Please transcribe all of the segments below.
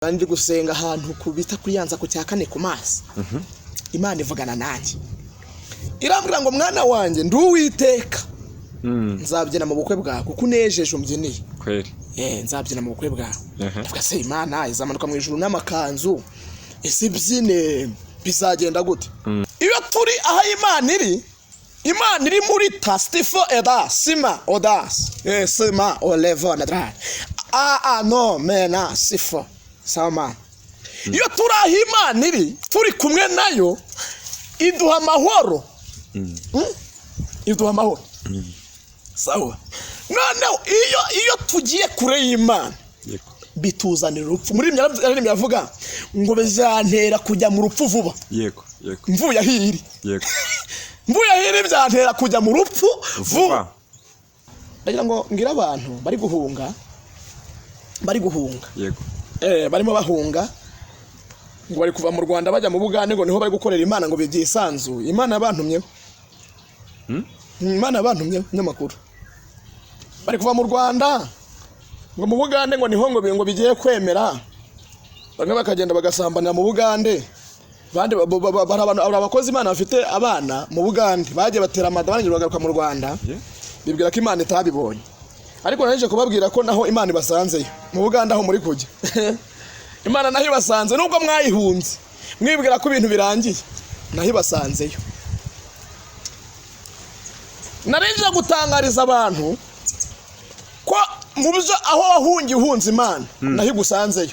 Ndi gusenga ahantu ku bita kuri yanza ku cya kane ku mazi. Imana ivugana nanjye, irambwira ngo: "Mwana wanjye, ndi Uwiteka, nzabyina mu bukwe bwawe kuko unejeje umbyiniye." Kweri? Eh, nzabyina mu bukwe bwawe. Ndavuga: "Se Imana izamanuka mu ijuru n'amakanzu, ese ibyine bizagenda gute?" Iyo turi aho Imana iri, Imana iri muri ta stifo eda sima odas sima olevo na dra a a no mena sifo sama. Iyo turi aho Imana iri, turi kumwe nayo, iduha amahoro. Iduha amahoro. Sawa, noneho iyo tugiye kure y'Imana, bituzanira urupfu. Muri ibyo yavuga ngo bizantera kujya mu rupfu vuba. yego yego Mvuye aho iri, mvuye aho iri, byantera kujya mu rupfu vuba. Vuba. Ndagira ngo mbwire abantu bari guhunga, bari guhunga, barimo bahunga ngo bari kuva mu Rwanda bajya mu Bugande, ngo niho bari gukorera Imana, ngo byisanzuye. Imana yabantumyeho. Imana yabantumyeho nyamakuru. Bari kuva mu Rwanda ngo mu Bugande, ngo niho ngo bigiye kwemera. Bamwe bakagenda bagasambanira mu Bugande, abandi hari abakozi Imana bafite abana mu Bugande, bagiye batera amada, barangije bagaruka mu Rwanda, bibwira ko Imana itabibonye. Ariko naje kubabwira ko naho Imana ibasanzeyo mu Bugande, aho muri kujya, Imana naho ibasanze. Nubwo mwayihunze mwibwira ko ibintu birangiye, naho ibasanzeyo. Narinje gutangariza abantu ko mu byo aho wahungiye uhunze Imana, naho igusanzeyo.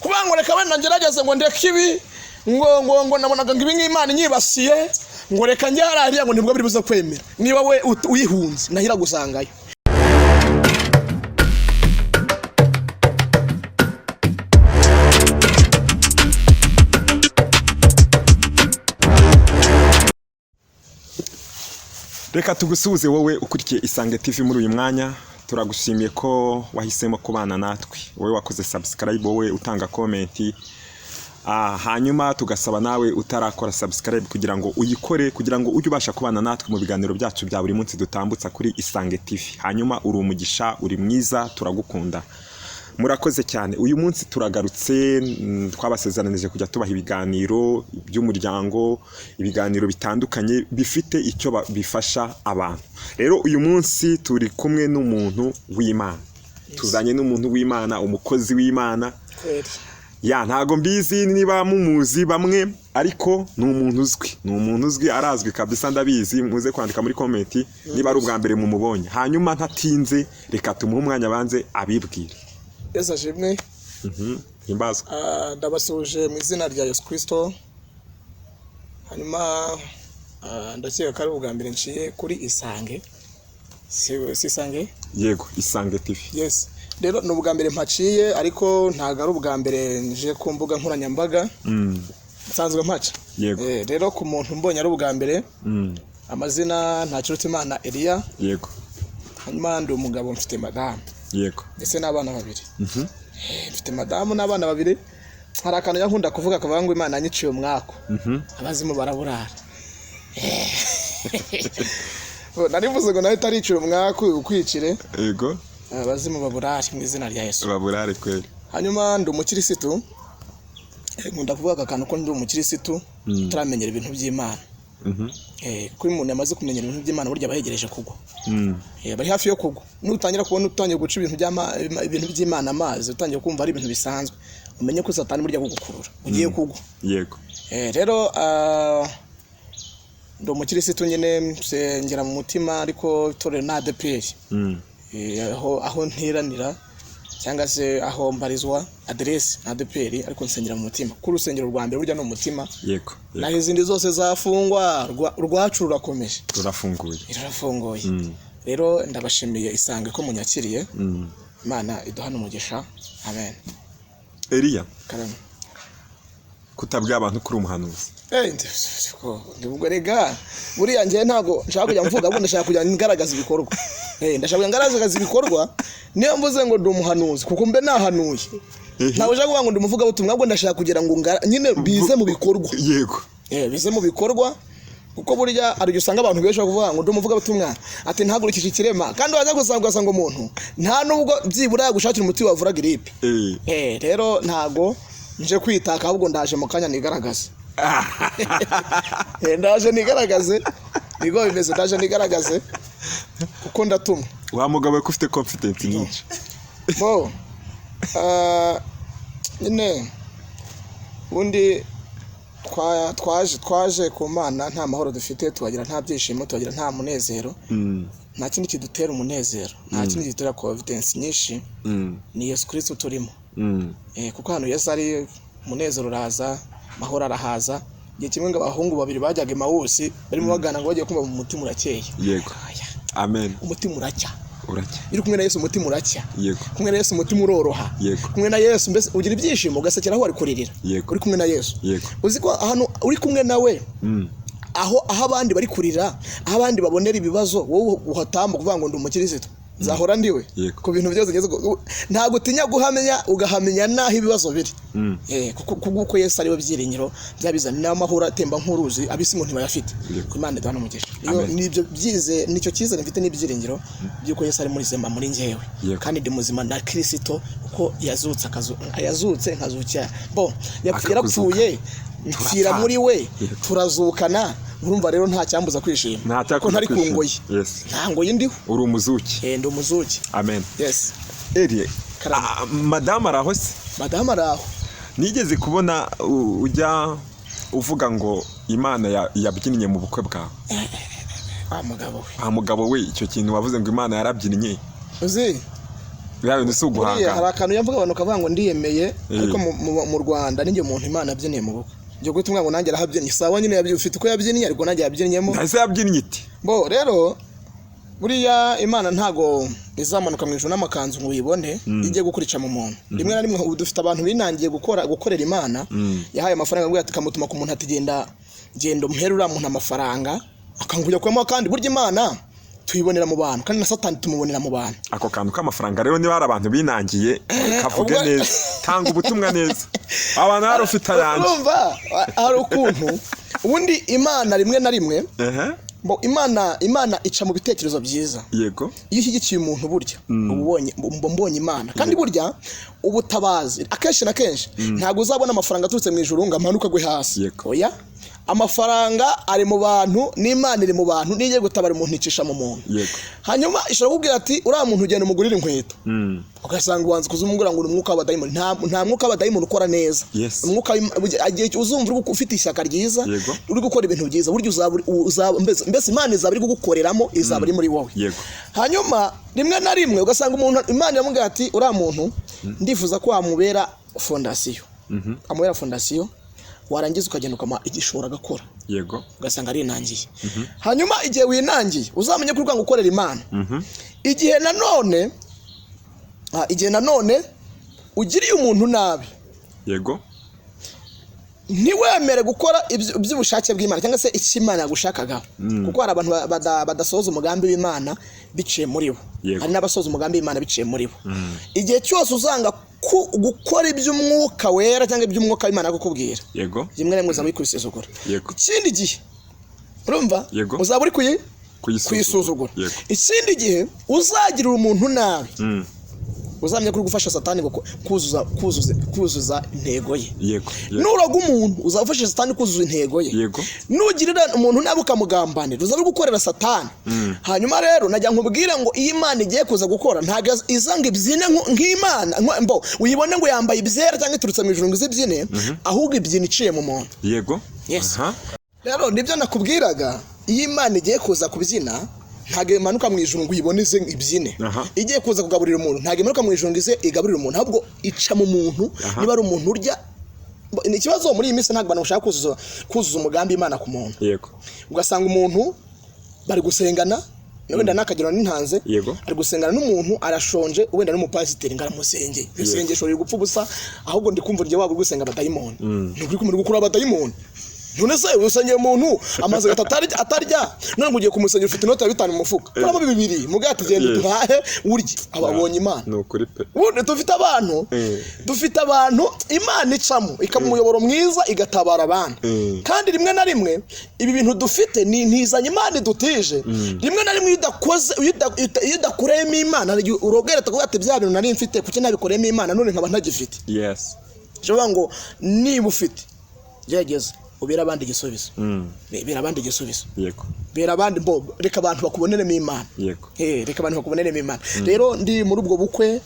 Kuvuga ngo reka wenda ngerageze, ngo ndeke ibi, ngo nabonaga ngo ibi nk'Imana inyibasiye, ngo reka njye hariya, ngo nibwo biri buze kwemera. Niba we uyihunze, naho iragusangayo. Reka tugusuhuze wowe ukurikiye Isange TV muri uyu mwanya. Turagushimiye ko wahisemo kubana natwe, wowe wakoze subscribe, wowe utanga comment. Hanyuma tugasaba nawe utarakora subscribe kugira ngo uyikore, kugira ngo ujye ubasha kubana natwe mu biganiro byacu bya buri munsi dutambutsa kuri Isange TV. Hanyuma uri umugisha, uri mwiza, turagukunda, murakoze cyane. Uyu munsi turagarutse. Twabasezeranije kujya tubaha ibiganiro by'umuryango, ibiganiro bitandukanye bifite icyo bifasha abantu. Rero uyu munsi turi kumwe n'umuntu w'Imana, tuzanye n'umuntu w'Imana, umukozi w'Imana. Ya, ntago mbizi niba mumuzi bamwe, ariko ni umuntu uzwi, ni umuntu uzwi, arazwi kabisa, ndabizi. Muze kwandika muri comment niba ari ubwa mbere mumubonye. Hanyuma ntatinze, reka tumuhe umwanya abanze abibwire. Yesu ashimwe. Himbazwa. Ndabasuhuje mu izina rya Yesu Kristo. Hanyuma ndakeka ko ari ubwa mbere nciye kuri Isange, si Isange? Yego, Isange TV. Yes, rero ni ubwa mbere mpaciye, ariko ntabwo ari ubwa mbere nje ku mbuga nkoranyambaga, nsanzwe mpaca. Rero ku muntu mbonye ari ubwa mbere, amazina Ntakirutimana Eliya. Hanyuma ndi umugabo, mfite madamu ndetse n'abana babiri. Mfite madamu n'abana babiri. Hari akantu njya nkunda kuvuga kavuga ngo Imana yanyiciye umwaku, abazimu baraburara. Nari mvuze ngo nawe itaricira umwaku ukwicire. Abazimu baburare mu izina rya Yesu. Baburare kweri. Hanyuma ndi umukirisitu. Nkunda kuvuga aka kantu ko ndi umukirisitu utaramenyera ibintu by'Imana. Kuko iyo umuntu yamaze kumenyera ibintu by'Imana, burya aba yegereje kugwa. Bari hafi yo kugwa. Nutangira kubona utangiye guca ibintu by'Imana amazi, utangiye kumva ari ibintu bisanzwe, umenye ko Satani burya kugukurura ugiye kugwa. Rero ndi umukirisitu nyine, nsengera mu mutima, ariko itorero ni ADEPR. Aho nteranira cyangwa se aho mbarizwa, aderesi ni ADEPR, ariko nsengera mu mutima, kuko urusengero rwa mbere burya ni umutima. Naho izindi zose zafungwa, urwacu rurakomeje. Rurafunguye. Rurafunguye. Rero ndabashimiye Isange ko munyakiriye. Imana iduhane umugisha, amen. Eliya. Karame. Kutabwira abantu kuri umuhanuzi? Ubwo rega buriya njyewe ntabwo nshaka kujya mvuga, ahubwo ndashaka kujya ngaragaza ibikorwa. Ndashaka kujya ngaragaza ibikorwa. Niyo mvuze ngo ndi umuhanuzi, kuko mbe nahanuye, ntabwo nshaka kuvuga ngo ndi umuvugabutumwa, ahubwo ndashaka kugira ngo nyine bize mu bikorwa. Bize mu bikorwa. Kuko burya hari igihe usanga abantu benshi bavuga ngo ndi umuvugabutumwa, ati ntagurikije ikirema, kandi wajya gusanga ugasanga umuntu nta nubwo byibura yagushakira umuti wavura giripe. Rero ntago nje kwitaka, ahubwo ndaje mu kanya nigaragaze. Ndaje nigaragaze, niko bimeze, ndaje nigaragaze kuko ndatumwa. Wa mugabo we, ko ufite confidence nyinshi? Bo nyine ubundi twaje ku Mana nta mahoro dufite, tuhagira nta byishimo, tuhagira nta munezero. Nta kindi kidutera umunezero, nta kindi kidutera confidence nyinshi, ni Yesu Kristo turimo. Kuko hano Yesu ari, umunezero uraza, amahoro arahaza. Igihe kimwe ngo abahungu babiri bajyaga Emawusi barimo bagana, ngo bagiye kumva mu mutima urakeye. Yego. Aya, Amen. umutima uracya. Uracya. Iyo uri kumwe na Yesu, umutima uracya. Kumwe na Yesu, umutima uroroha. Kumwe na Yesu, mbese ugira ibyishimo, ugasekera aho wari kuririra. Uri kumwe na Yesu, uzi ko ahantu uri kumwe nawe, aho abandi bari kurira, aho abandi babonera ibibazo, wowe uhatamba kuvuga ngo ndi umukirisitu, nzahora ndiwe. Ku bintu byose ngeze ntabwo utinya guhamya, ugahamenya n'aho ibibazo biri. Kuko kubw'uko Yesu ari we byiringiro byabizana n'amahoro atemba nk'uruzi, ab'isi ngo ntibayafite. Imana iduhane umugisha. Iyo Amen. nibyo byize, nicyo cyizere mfite n'ibyiringiro by'uko Yesu ari muri zema muri njyewe. Kandi ndi muzima na Kristo, kuko yazutse yazutse nkazukira bo Akakuzuka. yarapfuye mpfira Turapfa. muri we. Turazukana. Urumva rero nta cyambuza kwishima, Nta kuko cyakubuza ntari ku kwishima. ngoyi. Nta ngoyi ndiho. Uri umuzuki. Ndi umuzuki. Amen. Yes. Elie, Karame. Madamu araho se? Madamu araho. Nigeze kubona ujya uvuga ngo Imana yabyinnye mu bukwe bwawe. Wa mugabo we. Wa mugabo we, icyo kintu wavuze ngo Imana yarabyinnye, Uzi, biriya bintu si buriya hari uguhangana? Akantu yavuga, abantu bakavuga ngo ndiyemeye, ariko mu Rwanda ninjye muntu Imana yabyiniye mu bukwe. Njye guhita umwana ngo nanjye arahabyinnye, sawa nyine, ufite uko yabyinnye, ariko nanjye yabyinnyeho. Ese yabyinnye iti? Bo rero buriya Imana ntago izamanuka mu ijuru n'amakanzu ngo uyibone ijye gukurica mu muntu. Rimwe na rimwe ubu dufite abantu binangiye gukorera Imana, yahaye amafaranga ngo akamutuma ku muntu ati: "Genda, genda umuhere uriya muntu amafaranga," akangujya kuyamo. Kandi burya Imana tuyibonera mu bantu, kandi na Satani tumubonera mu bantu. Ako kantu k'amafaranga rero, niba hari abantu binangiye, kavuge neza, tanga ubutumwa neza, abantu hari ufite ayanjye. Urumva hari ukuntu ubundi Imana rimwe na rimwe, bo Imana ica mu bitekerezo byiza. Iyo ushyigikiye umuntu, burya uba ubonye, mba mbonye Imana. Kandi burya ubutabazi akenshi na kenshi ntabwo uzabona amafaranga aturutse mu ijuru ngo amanuke agwe hasi. Oya, amafaranga ari mu bantu, n'Imana iri mu bantu. Niyo gutabara umuntu, icisha mu muntu. Hanyuma ishobora kukubwira ati: "Uriya muntu ugenda umugurire inkweto," ugasanga ubanza kuzumugura ngo ni umwuka w'abadayimoni. Nta mwuka w'abadayimoni ukora neza. Umwuka igihe uzumva ufite ishyaka ryiza, uri gukora ibintu byiza, burya uzaba mbese Imana izaba iri kugukoreramo, izaba iri muri wowe. Hanyuma rimwe na rimwe ugasanga umuntu Imana iramubwira ati: "Uriya muntu ndifuza ko wamubera fondasiyo," amubera fondasiyo, warangiza ukagenda ukamuha igishoro agakora, ugasanga arinangiye. Hanyuma igihe winangiye, uzamenye ko uri kwanga gukorera Imana. Igihe nanone ugiriye umuntu nabi, ntiwemere gukora iby'ubushake bw'Imana cyangwa se icyo Imana yagushakagaho, kuko hari abantu badasohoza umugambi w'Imana biciye muri bo. Hari n'abasohoza umugambi w'Imana biciye muri bo. Igihe cyose uzanga gukora iby'Umwuka Wera cyangwa iby'umwuka w'Imana kukubwira, rimwe na rimwe uzaba uri kubisuzugura. Ikindi gihe, urumva, uzaba uri Kuyisuzugura. kuyisuzugura. Ikindi gihe uzagirira umuntu nabi, uzamenya ko uri gufasha Satani kuzuza intego ye. yego Yego. Nuroga umuntu, uzaba ufasha Satani kuzuza intego ye. Nugirira umuntu nabi, ukamugambanira, uzaba uri gukorera Satani. Hanyuma rero najya nkubwire ngo iyo Imana igiye kuza gukora, ntabwo iza ngo ibyine nk'Imana, mbo uyibone ngo yambaye ibyera cyangwa iturutse mu ijuru ngo ize ibyine, ahubwo ibyina iciye mu muntu. Yes. Rero nibyo nakubwiraga, iyo Imana igiye kuza kubyina, ntabwo imanuka mu ijuru ngo uyibone ize ibyine. Igiye kuza kugaburira umuntu, ntabwo imanuka mu ijuru ngo ize igaburire umuntu, ahubwo ica mu muntu. Niba ari umuntu urya, ni ikibazo muri iyi minsi, ntabwo abantu bashaka kuzuza umugambi Imana ku muntu. Ugasanga umuntu bari gusengana, wenda n'akagero n'intanze, ari gusengana n'umuntu, arashonje, wenda n'umupasiteri ngo aramusengeye, isengesho riri gupfa ubusa. Ahubwo ndi kumva uryo waba uri gusenga abadayimoni, ni ukuri kumuri gukura abadayimoni. None se usengeye umuntu amaze gatatu atarya, none ngo ugiye kumusengera ufite inoti ya 5 mu mufuka, kuramo 2 mubwira ati genda Yes. duhahe urye, ababonye Imana. Ni ukuri pe. Ubundi dufite abantu, dufite abantu Imana icamo ikaba umuyoboro mwiza, igatabara abandi. Kandi rimwe na rimwe ibi bintu dufite ni intizanyo Imana idutije. Rimwe na rimwe iyo udakoze, iyo udakoreyemo Imana, hari igihe urogera tukavuga ati bya bintu nari mfite kuki nabikoreyemo Imana none nkaba ntagifite. Bivuga ngo niba ufite, gerageza ubere abandi igisubizo. Bera abandi igisubizo. Bera abandi bo, reka abantu bakuboneremo Imana. Reka abantu bakuboneremo Imana. Rero ndi muri ubwo bukwe,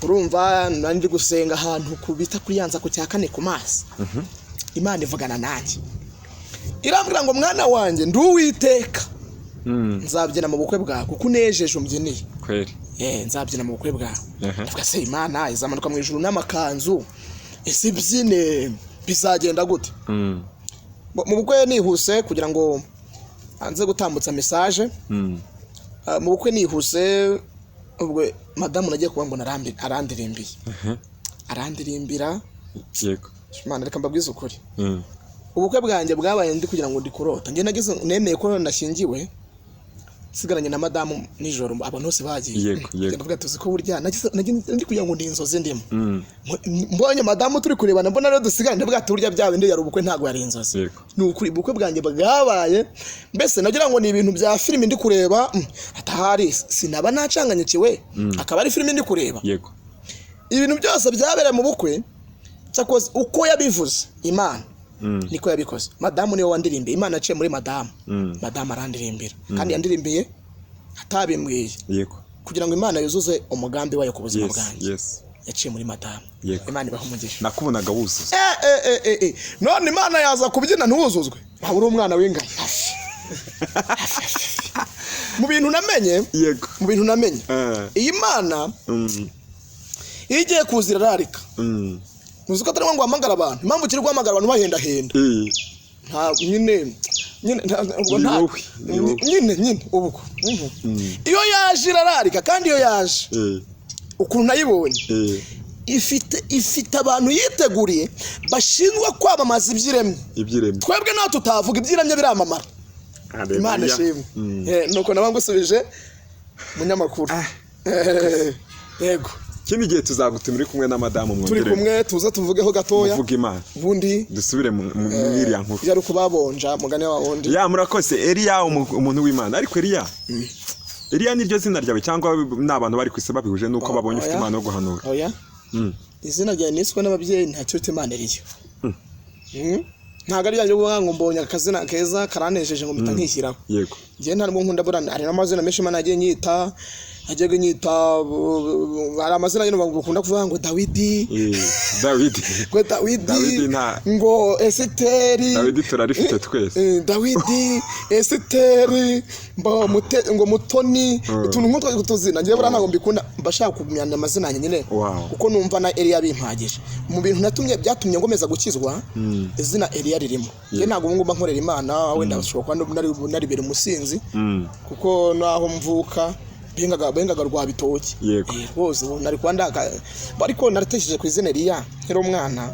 urumva nari ndi gusenga ahantu ku bita kuri yanza ku cya kane ku mazi. Imana ivugana nanjye irambwira ngo mwana wanjye, ndi Uwiteka, nzabyina mu bukwe bwawe kuko unejeje umbyiniye. Kweli. Nzabyina mu bukwe bwawe. Ndavuga se Imana izamanuka mu ijuru n'amakanzu, ese ibyine bizagenda gute? Mu bukwe nihuse kugira ngo anze gutambutsa message. Mu bukwe nihuse, ubwo madamu nagiye kuba mbona arandirimbiye, arandirimbira. Imana, reka mbabwize ukuri, ubukwe bwanjye bwabaye ndi kugira ngo ndi kurota. Njye nageze nemeye ko nashyingiwe nsigaranye na madamu nijoro, abantu bose bagiye. Yego. Ndavuga tuzi ko burya nageze ndi kugira ngo ndi inzozi ndimo. Mbonye madamu turi kurebana, mbona rero dusigaranye, ndavuga ati burya bya bindi yari ubukwe, ntabwo yari inzozi. Ni ukuri ubukwe bwanjye bwabaye, mbese nagira ngo ni ibintu bya filimi ndi kureba, atahari sinaba nacanganyikiwe, akaba ari filimi ndi kureba. Ibintu byose byabereye mu bukwe, cyakoze uko yabivuze Imana niko yabikoze. Madamu niwe wandirimbiye, Imana yaciye muri madamu. Madamu arandirimbira, kandi yandirimbiye atabimbwiye, kugira ngo Imana yuzuze umugambi wayo ku buzima bwanjye. Yaciye muri madamu. Imana ibaha umugisha. Nakubonaga wuzuza. None Imana yaza kubyina ntiwuzuzwe, waba uri umwana w'ingaya. Mu bintu namenye, mu bintu namenye, iyi Mana iyo igiye kuza irararika. Muzi ko atari ngombwa guhamagara abantu. Impamvu kiri guhamagara abantu bahendahenda, nta nyine nyine ubwo Ni nta wowe, ni wowe. nyine nyine ubwo. Iyo yaje irararika, kandi iyo yaje, ukuntu nayibonye, ifite abantu yiteguriye bashinzwe kwamamaza iby'iremye. Iby'iremye. Twebwe naho tutavuga iby'iremye biramamara. Haleluya. Imana ishimwe. Nuko naba ngusubije, munyamakuru. Yego. Ikindi gihe tuzagutumira uri kumwe na madamu, Turi mwongere kumwe, tuze tuvugeho gatoya. muvuge Imana. Ubundi dusubire mu iriya nkuru. Yari ukubabonja mugani wa wundi. Ya, murakoze Eliya, umuntu w'Imana. Ariko Eliya, Eliya niryo zina ryawe cyangwa ni abantu bari ku isi babihuje nuko babonye ufite Oya. impano yo guhanura? Oya. Izina ryawe niswe n'ababyeyi, ntacyo Imana iriyo. Ntabwo ari byo kuvuga ngo mbonye akazina keza karanejeje ngo mpita nkishyiraho. Njyewe ntabwo nkunda burana, hari n'amazina menshi Imana yagiye nyita, yagiye nyita, hari amazina nyine bakunda kuvuga ngo Dawidi. Dawidi. Ngo Dawidi, Dawidi ngo Esiteri. Dawidi turarifite twese. Dawidi, Esiteri, ngo Mutoni, utuntu nk'utwo tuzina njyewe buriya ntabwo mbikunda, mba shaka kumenya amazina yanjye nyine. Kuko numva na Eliya bimpagije. Mu bintu natumye byatumye ngomeza gukizwa, izina Eliya ririmo. Njye ntabwo ubu ngubu nkorera Imana, wenda bashobora kuba naribera umusinzi, kuko naho mvuka bengaga rwa bitoki. Rwose ubu nari kuba ndaka, ariko naratekereje ku izina Eliya nkiri umwana.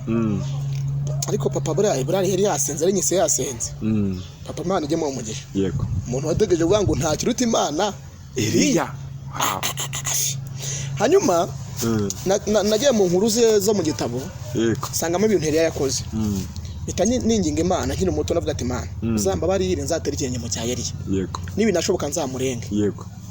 Ariko papa buriya yari yasenze, ari nyise yasenze. Papa, Imana ijye mu umugisha. Umuntu wategereje kuvuga ngo nta kiruta Imana Eliya. Wow. Hanyuma nagiye mu nkuru ze zo mu gitabo, nsangamo ibintu Eliya yakoze. Mpita ninginga Imana nkiri muto, navuga ati Imana uzambabarire nzatera ikirenge mu cya Eliya, nibinashoboka nzamurenge.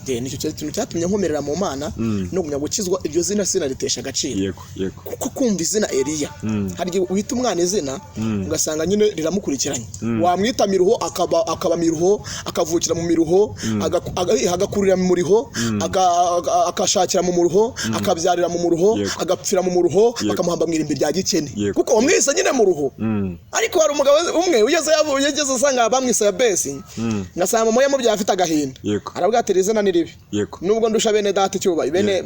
Nicyo kintu cyatumye nkomerera mu Mana no kugumya gukizwa. Iryo zina sinaritesha agaciro. Yego yego. Kuko kumva izina Eliya, hari igihe wita umwana izina ugasanga nyine riramukurikiranye, wamwita miruho akaba miruho, akavukira mu miruho, agakurira mu muriho, akashakira mu muruho, akabyarira mu muruho, agapfira mu muruho, bakamuhamba mu irimbi rya gikene, kuko wamwise nyine mu ruho. Ariko hari umugabo umwe ugeze yageze asanga bamwise Yabesi, ngasanga mama yamubyaye afite agahinda, aravuga ati izina ni ribi, nubwo ndusha bene data icyubahiro,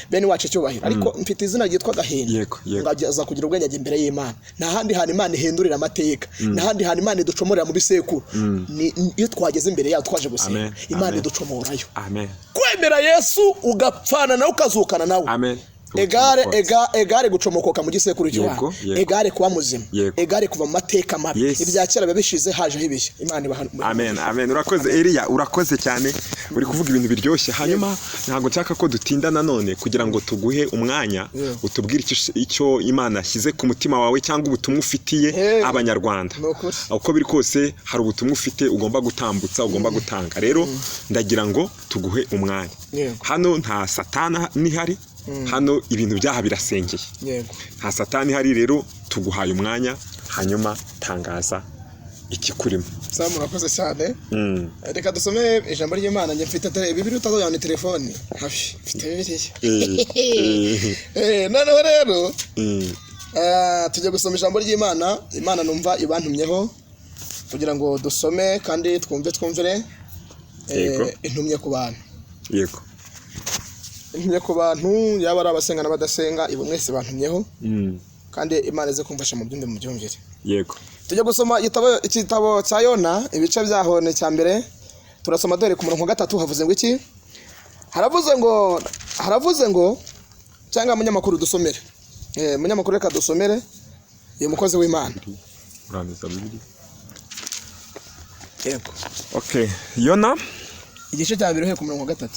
bene wacu icyubahiro, ariko mfite izina ryitwa agahinda. Yego, yego. Ngo aza kugira ubwenge ajya imbere y'Imana. Nta handi hantu Imana ihindurira amateka, nta handi hantu Imana iducomorera mu bisekuru, ni iyo twageze imbere yayo twaje gusenga. Amen. Imana Amen. iducomorayo. Amen. Kwemera Yesu ugapfana nawe ukazukana nawe. Amen. Égale Ubucomokoka. Égale gucomokoka mu gisekuru cy'iwanyu. Yego, yego. Égale kuba muzima. Yego. Égale kuva mu mateka mabi. Yes. Ibya kera biba bishize, hajeho ibishya. Imana ibaha. Amen, amen. Urakoze Eliya, urakoze cyane, uri kuvuga ibintu biryoshye. Hanyuma ntabwo nshaka ko dutinda nanone, kugira ngo tuguhe umwanya utubwire icyo Imana yashyize ku mutima wawe cyangwa ubutumwa ufitiye abanyarwanda. Ni ukuri. Uko biri kose hari ubutumwa ufite ugomba gutambutsa, ugomba gutanga. Rero ndagira ngo tuguhe umwanya. Hano nta satana nihari, hano ibintu byaha birasengeye. Nta satani ihari, rero tuguhaye umwanya, hanyuma tangaza ikikurimo. Sawa, murakoze cyane. Reka dusome ijambo ry'Imana. Njye mfite Bibiliya, utazajyana ni telefone hafi, mfite Bibiliya. Noneho rero tujya gusoma ijambo ry'Imana. Imana numva ibantumyeho kugira ngo dusome kandi twumve, twumvire. Intumye ku bantu. Intumye ku bantu, yaba ari abasenga n'abadasenga, ibo mwese bantumyeho. Kandi Imana ize kumfasha mu byumve, mu byumvire. Tujya gusoma igitabo cya Yona, ibice byaho ni icya mbere. Turasoma dore ku murongo wa 3. Havuze ngo iki? Haravuze ngo cyangwa munyamakuru dusomere. Munyamakuru, reka dusomere uyu mukozi w'Imana. Urangiza Bibiliya. Yego. Okay, Yona. Igice cya mbere, uhereye ku murongo wa 3.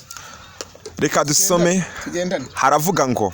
Reka dusome. Tugendane. Haravuga ngo: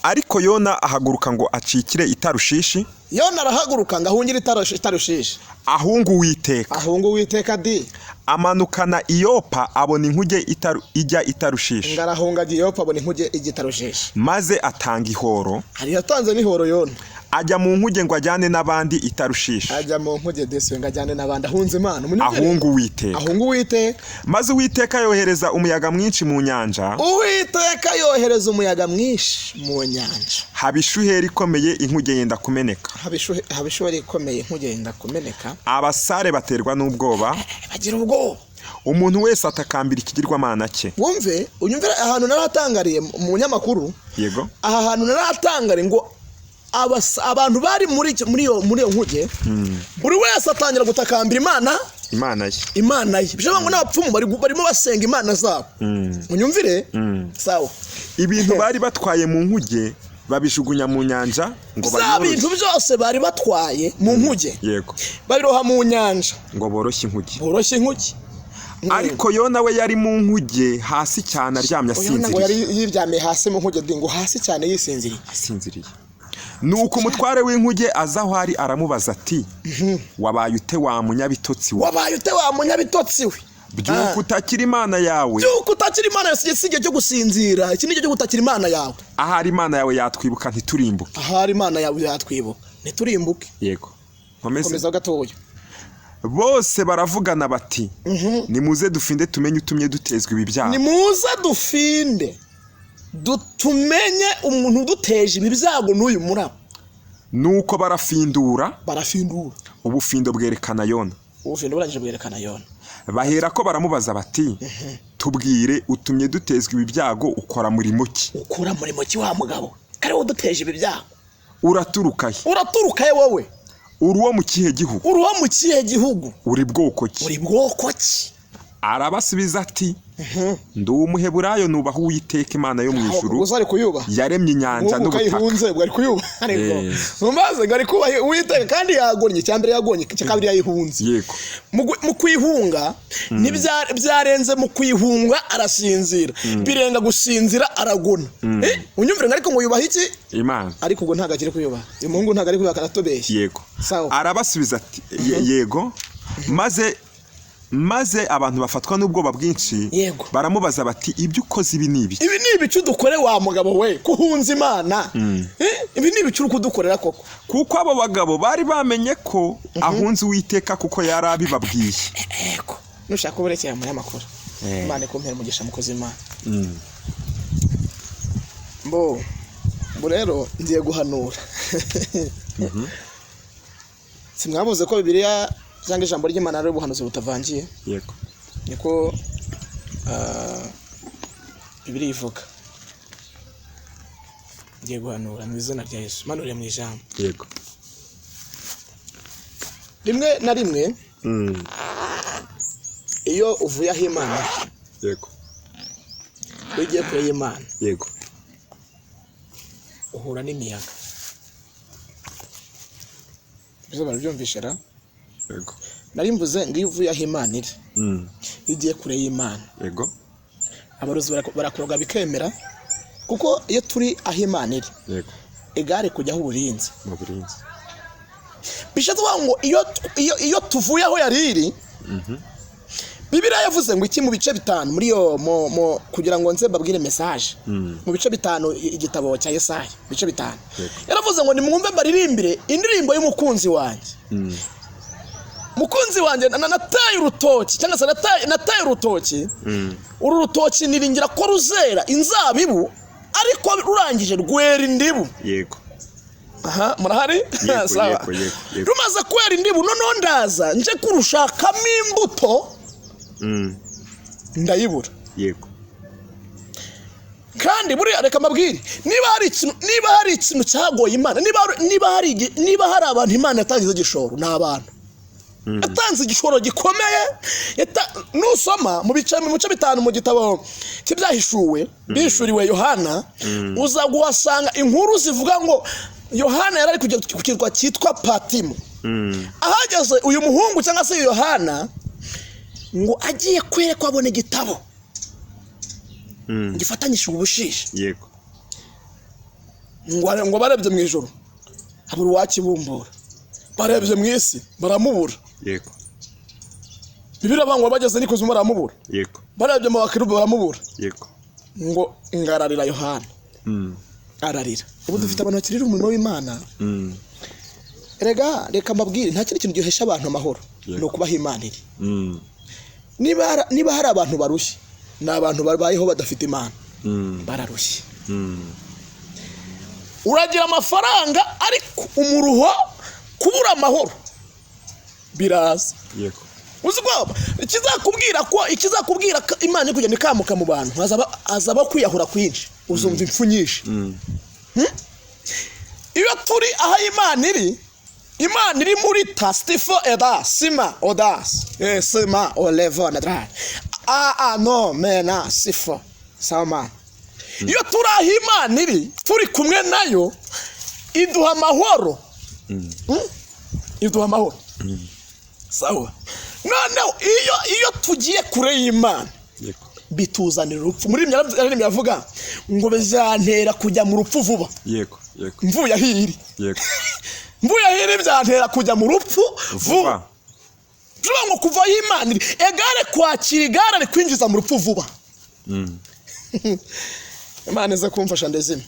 Ariko Yona ahaguruka ngo acikire i Tarushishi. Yona arahaguruka ngo ahungire i Tarushishi. Ahunga Uwiteka. Ahunga Uwiteka di. Amanukana i Yopa, abona inkuge ijya i Tarushishi. Ngo arahunga, agiye Yopa, abona inkuge ijya i Tarushishi. Maze atanga ihoro. Hari yatanze n'ihoro Yona. Ajya mu nkuge ngo ajyane n'abandi i Tarushishi. Ajya mu nkuge desi ngo ajyane n'abandi, ahunze Imana. Munyumvire. Ahunga Uwiteka. Ahunga Uwiteka. Maze Uwiteka yohereza umuyaga mwinshi mu nyanja. Uwiteka yohereza umuyaga mwinshi mu nyanja. Haba ishuheri ikomeye, inkuge yenda kumeneka. Haba ishuheri ikomeye, inkuge yenda kumeneka. Abasare baterwa n'ubwoba. Bagira ubwoba. Umuntu wese atakambira ikigirwamana cye. Wumve, unyumvire ahantu naratangariye mu munyamakuru. Yego. Aha hantu naratangariye ngo abantu bari muri iyo nkuge, buri wese atangira gutakambira Imana. Imana ye. Imana ye. Bishoboka ngo n'abapfumu barimo basenga imana zabo. Munyumvire. Sawa. Ibintu bari batwaye mu nkuge babijugunya mu nyanja ngo Bya bayoroshye. bintu byose bari batwaye mu nkuge babiroha mu nyanja. Ngo boroshye inkuge. Boroshye inkuge. Ariko Yona we yari mu nkuge hasi cyane, aryamye Yona ngo yari asinziriye. yiryamiye hasi mu nkuge ngo hasi cyane, yisinziriye. Asinziriye. Nuko umutware w'inkuge aza aho ari, aramubaza ati: "Wabaye ute, wa munyabitotsi we?" "Wabaye ute, wa munyabitotsi we?" "Byuka utakira Imana yawe." "Byuka utakira Imana yawe." Si igihe cyo gusinzira, iki ni igihe cyo gutakira Imana yawe. "Ahari Imana yawe yatwibuka ntiturimbuke." "Ahari Imana yawe yatwibuka ntiturimbuke." Yego, nkomeze? Komeza gatoya. Bose baravugana bati: "Nimuze dufinde tumenye utumye dutezwa ibi byago." "Nimuze dufinde tumenye umuntu uduteje ibi byago n'uyu muraba." Nuko barafindura. Barafindura. Ubufindo bwerekana Yona. Ubufindo burangije bwerekana Yona. Bahera ko baramubaza bati: "Tubwire, utumye dutezwa ibi byago ukora murimo ki?" "Ukora murimo ki, wa mugabo kare uduteje ibi byago?" "Uraturuka he?" "Uraturuka he wowe?" "Uri uwo mu kihe gihugu?" "Uri uwo mu kihe gihugu?" "Uri bwoko ki?" "Uri bwoko ki?" Arabasubiza ati: "Ndi Umuheburayo, nubaha Uwiteka Imana yo mu ijuru Gusa ari kuyubaha. yaremye inyanja Nk'ubu n'ubutaka." kayihunze ubwo ari kuyubaha, ariko mumaze ngo ari kubaha Uwiteka kandi yagonnye. Icya mbere yagonnye, icya kabiri yayihunze. Mu kwihunga byarenze, mu kwihunga arasinzira, birenga gusinzira aragona. Unyumvire ngo ariko ngo yubaha iki? Imana. Ariko ubwo ntabwo akiri kuyubaha, uyu muhungu ntabwo ari kuyubaha, aratubeshya. Sawa. Arabasubiza ati yego. Maze abantu bafatwa n'ubwoba bwinshi. Baramubaza bati: "Ibyo ukoze ibi ni ibiki?" "Ibi ni ibicu dukore, wa mugabo we, kuhunza Imana? Ibi ni ibicu uri kudukorera koko?" Kuko abo bagabo bari bamenye ko ahunze Uwiteka, kuko yari abibabwiye. Yego, nushaka uburekera umunyamakuru. Imana ikumpera umugisha, mukozi w'Imana. Mbo ubu rero ngiye guhanura. Simwabuze ko Bibiliya cyangwa ijambo ry'Imana ari ubuhanuzi butavangiye? Yego. Niko Bibiliya ivuga. Ngiye guhanura mu izina rya Yesu, manuriye mu ijambo. Rimwe na rimwe iyo uvuye aho Imana, iyo ugiye kure y'Imana, Uhura n'imiyaga. Ibyo barabyumvishe ra? Yego. Nari mvuze ngo iyo uvuye aho Imana iri, iyo ugiye kure y'Imana, Yego. abarozi barakuroga bikemera, kuko iyo turi aho Imana iri, igare kujyaho uburinzi. Mu burinzi. Bishatse kuvuga ngo iyo tuvuye aho yari iri, Bibiliya yavuze ngo iki mu bice 5 muri yo kugira ngo nze mbabwire message, mu bice 5 igitabo cya Yesaya, bice 5, yaravuze ngo nimwumve mbaririmbire indirimbo y'umukunzi wanjye. Mukunzi wanjye, nataye urutoki, cyangwa se nataye urutoki. Uru rutoki niringira ko ruzera inzabibu, ariko rurangije rwera indibu. Aha murahari? Yego. Sawa. Yego. Rumaze kwera indibu, noneho ndaza nje kurushakamo imbuto, ndayibura. Kandi buriya reka mbabwire, niba hari ikintu cyagoye Imana, niba hari abantu Imana yatangize igishoro, ni abantu yatanze igishoro gikomeye. Nusoma mu bice 5 mu gitabo cy'Ibyahishuwe bihishuriwe Yohana, uza guhasanga inkuru zivuga ngo Yohana yari ari kujya ku kirwa cyitwa Patimo. Ahageze uyu muhungu cyangwa se Yohana, ngo agiye kwerekwa abona igitabo gifatanyije ubushishi. Ngo barebye mu ijoro habura uwakibumbura, barebye mu isi baramubura. Bibiliya ngo bageze n'ikuzimu baramubura. Barebye mu bakerubi baramubura. Ngo ngararira Yohana, ararira. Ubu dufite abantu bakirira umurimo w'Imana. Erega reka mbabwire, nta kindi kintu gihesha abantu amahoro, ni ukubaha Imana iri. Niba hari abantu barushye, ni abantu babayeho badafite Imana. Bararushye. Uragira amafaranga, ariko umuruho, kubura amahoro biraza. Uzi ko ikizakubwira ko Imana iri kugenda ikamuka mu bantu, hazaba kwiyahura kwinshi, uzumva impfu nyinshi. Iyo turi aho Imana iri, Imana iri muri ta stifo eda sima odas sima olevo na a a no mena sifo sama. Iyo turi aho Imana iri, turi kumwe nayo, iduha amahoro. Iduha amahoro. Sawa. Noneho iyo tugiye kure y'Imana, bituzanira urupfu. Muri ibyo yavuga ngo bizantera kujya mu rupfu vuba. yego yego Mvuye aho iri, mvuye aho iri byantera kujya mu rupfu vuba. Vuba. Tuvuga ngo kuva aho Imana iri égale kwakira igare rikwinjiza mu rupfu vuba. Imana ize kumfasha ndezime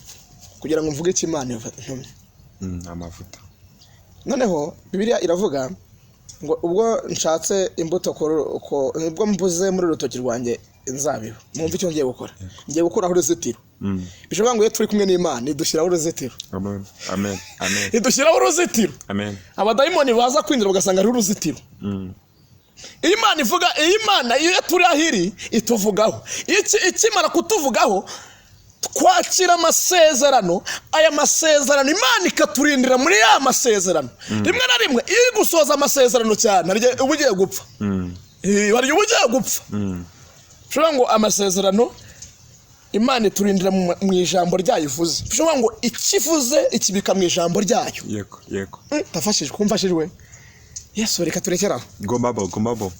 kugira ngo mvuge icyo Imana intumye. Amavuta. Noneho Bibiliya iravuga ngo ubwo nshatse imbuto ubwo mbuze muri urutoki rwanjye inzabibu, mwumve icyo ngiye gukora: ngiye gukuraho uruzitiro. Bishoboka ngo iyo turi kumwe n'Imana idushyiraho uruzitiro. Amen, amen, amen. Idushyiraho uruzitiro. Amen. Abadayimoni baza kwinjira bagasanga hariho uruzitiro. Iyo Imana ivuga, iyo Imana, iyo turi aho iri, ituvugaho. Ikimara kutuvugaho, twakira amasezerano. Aya masezerano Imana ikaturindira muri ya masezerano. Rimwe na rimwe iyo iri gusohoza amasezerano cyane, hari igihe uba ugiye gupfa. Hari igihe uba ugiye gupfa. Ushobora ngo amasezerano Imana iturindira mu ijambo ryayo ivuze, ushobora ngo icyo ivuze ikibika mu ijambo ryayo. yego yego Ndafashijwe, kumfashijwe. Yesu, reka turekere aho. Gomabo, gomabo.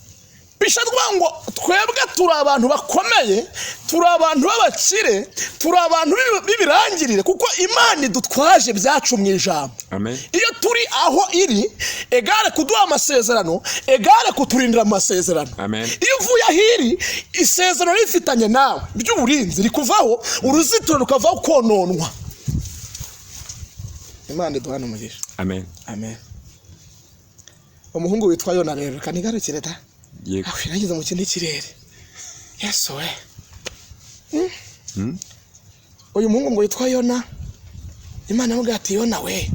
Bishatwa ngo twebwe turi abantu bakomeye, turi abantu b'abakire, turi abantu b'ibirangirire, kuko Imana idutwaje ibyacu mu ijambo. Amen. Iyo turi aho iri, égale kuduha amasezerano, égale kuturindira amasezerano. Amen. Iyo uvuye aho iri, isezerano rifitanye nawe ry'uburinzi rikuvaho, uruzitiro rukavaho, kononwa. Imana iduhane umugisha. Amen. Amen. Umuhungu witwa Yona rero, reka nigarukire da. Yego. Aho nageze mu kindi kirere, Yesu we. Uyu muhungu ngo witwa Yona, Imana yamubwiye ati: "Yona we,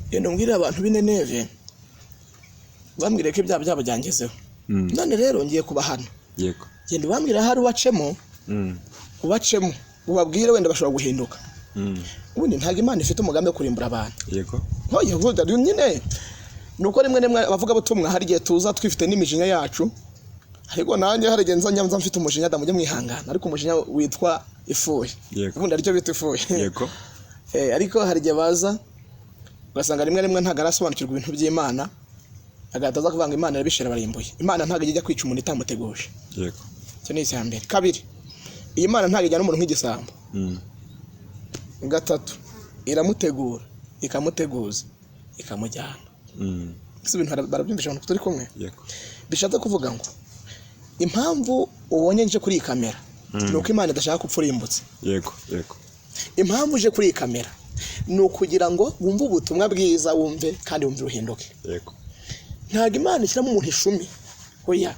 genda umbwirire abantu b'i Nineve, bambwire ko ibyaha byabo byangezeho. None rero ngiye kubahana. Genda ubambwire, ahari ubacemo, ubacemo ubabwire, wenda bashobora guhinduka." Ubundi ntabwo Imana ifite umugambi wo kurimbura abantu. Hoya, vuga nyine, ni uko rimwe rimwe abavugabutumwa hari igihe tuza twifite n'imijinya yacu. Ariko nanjye hari igihe nza nza mfite umujinya da, mujye mwihangana, ariko umujinya witwa ifuhe. Yego. Ubundi aricyo bita ifuhe. Ariko hari igihe baza ugasanga rimwe rimwe ntabwo arasobanukirwa ibintu by'Imana, agahita aza kuvuga ngo Imana irabishira barimbuye. Imana ntabwo ijya kwica umuntu itamuteguje. Icyo ni icya mbere. Kabiri, iyi Mana ntabwo ijyana umuntu nk'igisambo. Gatatu, iramutegura, ikamuteguza, ikamujyana. Ese ibintu barabyumvisha abantu turi kumwe? Yego. Bishatse kuvuga ngo impamvu ubonye nje kuri iyi kamera ni uko Imana idashaka ko upfa urimbutse. Yego, yego. Impamvu uje kuri iyi kamera ni ukugira ngo wumve ubutumwa bwiza, wumve kandi wumve uhinduke. Ntabwo Imana ishyiramo umuntu ishumi, oya.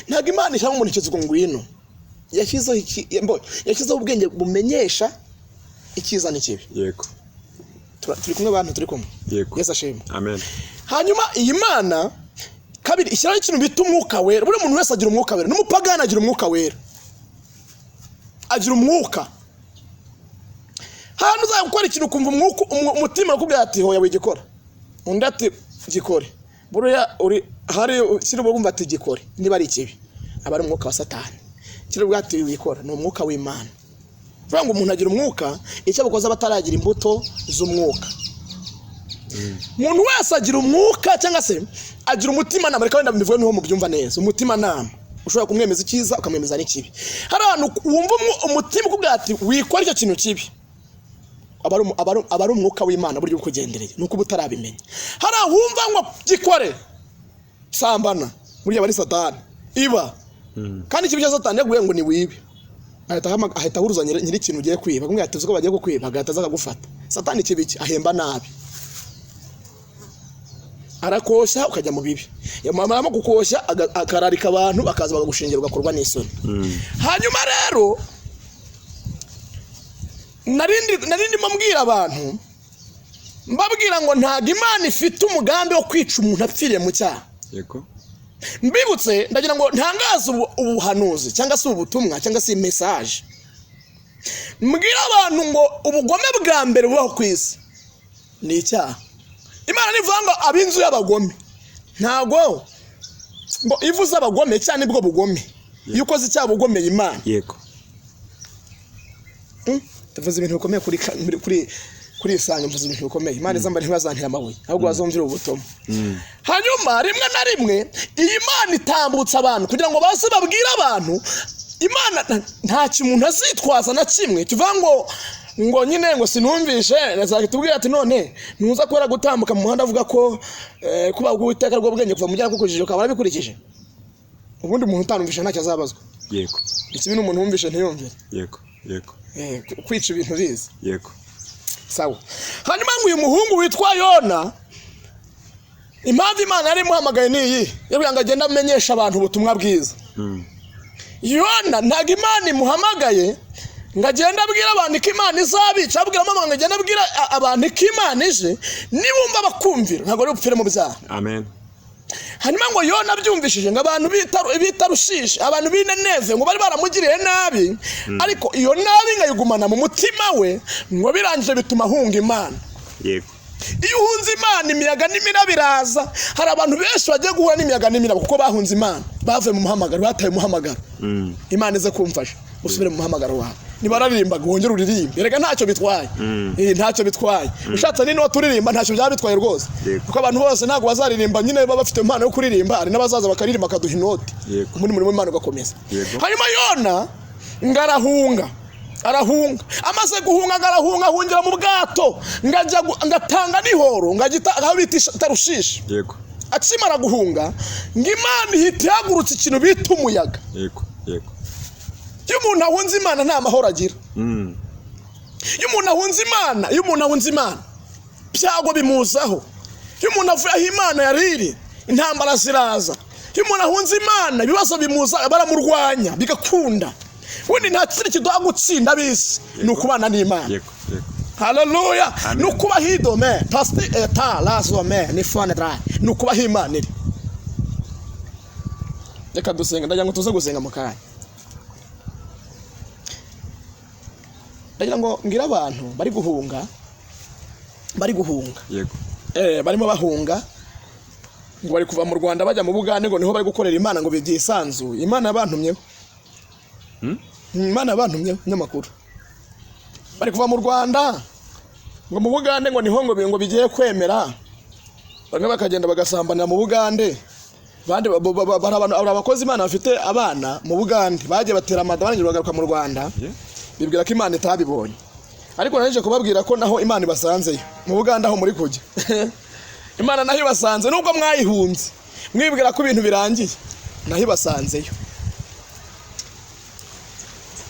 Ntabwo Imana ishyiramo umuntu ikizigo ngwino. Yashyizeho iki, yashyizeho ubwenge bumenyesha icyiza n'ikibi. Turi kumwe bantu, turi kumwe? Yego. Yesu ashimwe. Amen. Hanyuma iyi Mana kabiri ishyiraho ikintu bita umwuka wera. Buri muntu wese agira umwuka wera, n'umupagani agira umwuka wera, agira umwuka. Hano uzajya gukora ikintu ukumva umwuka, umutima ukubwira ati hoya wigikora, undi ati gikore. Buriya uri hari kiri bwumva ati gikore, niba ari ikibi aba ari umwuka wa Satani. Kiri bwa ati wikora ni umwuka w'Imana. Vuga ngo umuntu agira umwuka, icyo abakoze bataragira imbuto z'umwuka. Umuntu wese agira umwuka cyangwa se agira umutima nama. Reka wenda mbivuge niho mubyumva neza. Umutima nama ushobora kumwemeza icyiza ukamwemeza n'ikibi. Hari ahantu wumva umutima ukubwira ati wikora icyo kintu kibi, aba ari umwuka w'Imana buryo ukugendereye, nuko uba utarabimenya. Hari aho wumva ngo gikore, sambana, burya aba ari Satani iba. Kandi ikibi cya Satani yaguye ngo ni wibe, ahita ahuruza nyiri ikintu ugiye kwiba, akamubwira ati uzi ko bagiye kukwiba, agahita aza akagufata. Satani ikibi cye ahemba nabi, arakoshya ukajya mu bibi, yamara kukoshya akararika abantu bakaza bakagushingira ugakorwa n'isoni. Hanyuma rero nari ndimo mbwira abantu, mbabwira ngo ntabwo Imana ifite umugambi wo kwica umuntu apfiriye mu cyaha. Mbibutse, ndagira ngo ntangaze ubuhanuzi cyangwa se ubutumwa cyangwa se message, mbwira abantu ngo ubugome bwa mbere bubaho ku isi ni icyaha. Imana nivuga ngo ab'inzu y'abagome, ntabwo ngo ivuze abagome cyane nibwo bugome. Iyo ukoze icyaha ugomeye Imana. Tuvuze ibintu bikomeye kuri Isange, mvuze ibintu bikomeye. Imana izamba ntibazantera amabuye, ahubwo bazumvira ubutumwa. Hanyuma rimwe na rimwe iyi Imana itambutsa abantu kugira ngo baze babwire abantu. Imana nta kintu umuntu azitwaza na kimwe kivuga ngo nyine ngo sinumvishe. Nazakitubwira ati none ntuza kubera gutambuka mu muhanda avuga ko kuba Uwiteka rwo bwenge kuva mu byaha kukurijije ukaba warabikurikije. Ubundi umuntu utanumvishe ntacyo azabazwa. Ikibi ni umuntu wumvishe ntiyumvire. Yego, yego. Kwica ibintu bizi. Sawa. Hanyuma ngo uyu muhungu witwa Yona, impamvu Imana yari imuhamagaye ni iyi, yabwira ngo agende amenyeshe abantu ubutumwa bwiza. Yona ntabwo Imana imuhamagaye ngo agende abwire abantu ko Imana izabica, abwira mama ngo agende abwire abantu ko Imana ije, nibumva bakumvira ntabwo ari bupfire mu byaha. Amen. Hanyuma ngo Yona abyumvishije ngo abantu bita Tarushishi, abantu b'i Nineve ngo bari baramugiriye nabi, ariko iyo nabi nkayigumana mu mutima we, ngo birangije bituma ahunga Imana. Iyo uhunze Imana imiyaga n'imiraba iraza. Hari abantu benshi bagiye guhura n'imiyaga n'imiraba kuko bahunze Imana, bavuye mu muhamagaro, bataye umuhamagaro. Imana ize kumfasha usubire mu muhamagaro wawe. Niba waririmbaga wongere uririmbe, erega ntacyo bitwaye. Ntacyo bitwaye. Ushatse n'inoti uririmba ntacyo byaba bitwaye rwose. Kuko abantu bose ntabwo bazaririmba nyine baba bafite impano yo kuririmba, hari n'abazaza bakaririmba bakaduha inoti. Ubundi murimo Imana ugakomeza. Hanyuma Yona ngo arahunga, arahunga, amaze guhunga ngo arahunga, ahungira mu bwato, ngajya ngatanga n'ihoro, ngagita aho bita Tarushishi. Akimara guhunga ngo Imana ihita ihagurutsa ikintu bita umuyaga. Yego, yego. Iyo umuntu ahunze Imana nta mahoro agira. Iyo umuntu ahunze Imana, iyo umuntu ahunze Imana byago bimuzaho. Iyo umuntu avuye aho Imana yari iri, intambara ziraza. Iyo umuntu ahunze Imana ibibazo bimuza, baramurwanya bigakunda. Ubundi nta kindi kiduha gutsinda ab'isi ni ukubana n'Imana. Yego, yego. Haleluya. Amen. Ni ukubaho idome pasti eta lazome ni fone dra, ni ukubaho Imana iri. Reka dusenga, ndagira ngo tuze gusenga mu kanya. Ndagira ngo mbwire abantu bari guhunga, bari guhunga. Yego. Barimo bahunga. Ngo bari kuva mu Rwanda bajya mu Bugande, ngo niho bari gukorera Imana, ngo byisanzuye. Imana yabantumyeho. Imana yabantumyeho nyamakuru. Bari kuva mu Rwanda ngo mu Bugande, ngo niho ngo bigiye kwemera. Bamwe bakagenda bagasambanira mu Bugande, abandi hari abakozi Imana bafite abana mu Bugande, bagiye batera amada, barangije bagaruka mu Rwanda, bibwira ko Imana itabibonye. Ariko naje kubabwira ko naho Imana ibasanzeyo mu Bugande, aho muri kujya Imana naho ibasanze. Nubwo mwayihunze mwibwira ko ibintu birangiye, naho ibasanzeyo.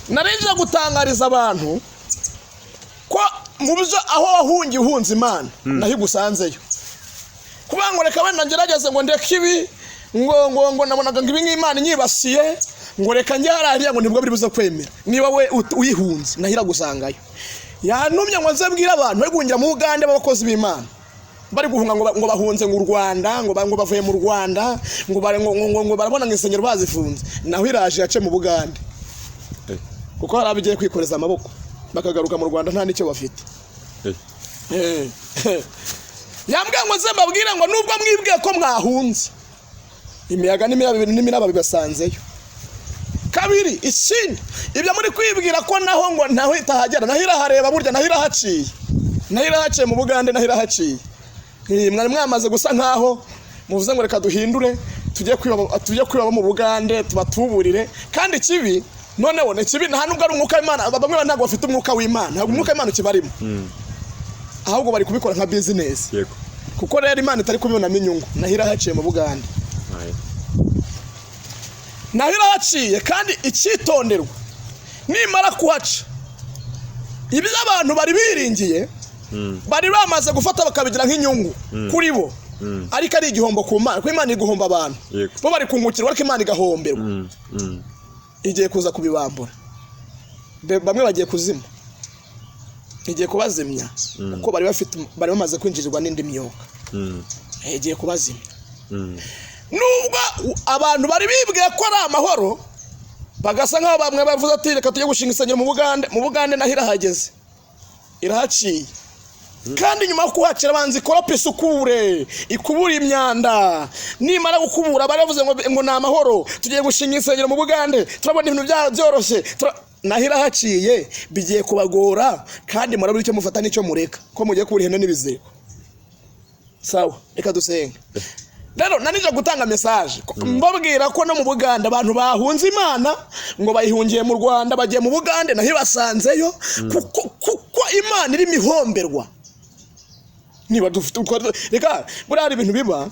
Narinje gutangariza abantu ko mu byo aho wahungiye uhunze Imana, naho igusanzeyo. Kuvuga ngo reka wenda ngerageze, ngo ndeke ibi, ngo nabonaga ngo ibi nk'Imana inyibasiye, ngo reka njye hariya, ngo nibwo biri buze kwemera. Niba we uyihunze, naho iragusangayo. Yantumye ngo nze mbwire abantu bari guhungira mu Bugande b'abakozi b'Imana, bari guhunga ngo bahunze ngo u Rwanda, ngo bavuye mu Rwanda, ngo barabona ngo insengero bazifunze, naho iraje yace mu Bugande. Kuko hari abigiye kwikoreza amaboko bakagaruka mu Rwanda nta n'icyo bafite. Yambwiye ngo nze mbabwire ngo nubwo mwibwiye ko mwahunze, imiyaga n'imiraba bibasanzeyo. Kabiri, ikindi, ibyo muri kwibwira ko naho ngo naho itahagera, naho irahareba burya, naho irahaciye, naho irahaciye mu Bugande, naho irahaciye. Mwari mwamaze gusa nkaho muvuze ngo reka duhindure, tujye kwiba mu Bugande tubatuburire. Kandi ikibi noneho ni kibi, nta nubwo ari umwuka w'Imana. Bamwe ntabwo bafite umwuka w'Imana, ntabwo umwuka w'Imana ukibarimo, ahubwo bari kubikora nka business. Kuko rero Imana itari kubibonamo inyungu, naho irahaciye mu Bugande. Naho irahaciye. Kandi icyitonderwa, nimara kuhaca, ibyo abantu bari biringiye, bari bamaze gufata bakabigira nk'inyungu kuri bo, ariko ari igihombo ku Mana, kuko Imana iri guhomba abantu. Bo bari kungukirwa, ariko Imana igahomberwa. Igiye kuza kubibambura. Bamwe bagiye kuzima, igiye kubazimya, kuko bari bafite, bari bamaze kwinjirirwa n'indi myuka. Igiye kubazimya. Nubwo abantu bari bibwiye ko ari amahoro, bagasa nk'aho bamwe bavuze ati reka tujye gushinga insengero mu Bugande, mu Bugande naho irahageze, irahaciye. Kandi nyuma yo kuhacira, banza ikorope, isukure, ikubura imyanda. Nimara gukubura, bari bavuze ngo ni amahoro, tugiye gushinga insengero mu Bugande, turabona ibintu byoroshye. Naho irahaciye, bigiye kubagora, kandi murabura icyo mufata n'icyo mureka, ko mugiye kubura ihene n'ibiziriko. Sawa, reka dusenge. Rero nanije gutanga message mbabwira ko no mu Bugande abantu bahunze Imana, ngo bayihungiye mu Rwanda, bagiye mu Bugande, naho ibasanzeyo, kuko Imana irimo ihomberwa. Niba dufite reka buriya hari ibintu biba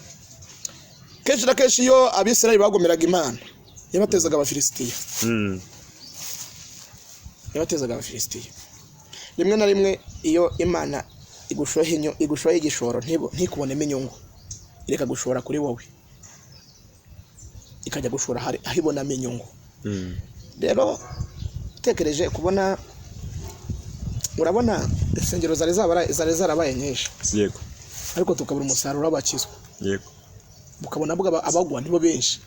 kenshi na kenshi. Iyo Abisirayeli bagomeraga Imana, yabatezaga Abafilisitiya. Yabatezaga Abafilisitiya. Rimwe na rimwe iyo Imana igushoye igishoro ntikubonemo inyungu, ireka gushora kuri wowe, ikajya gushora aho ibonamo inyungu. Rero utekereje kubona, urabona insengero zari zarabaye nyinshi, ariko tukabura umusaruro w'abakizwa. Ukabona bwo abagwa nibo benshi.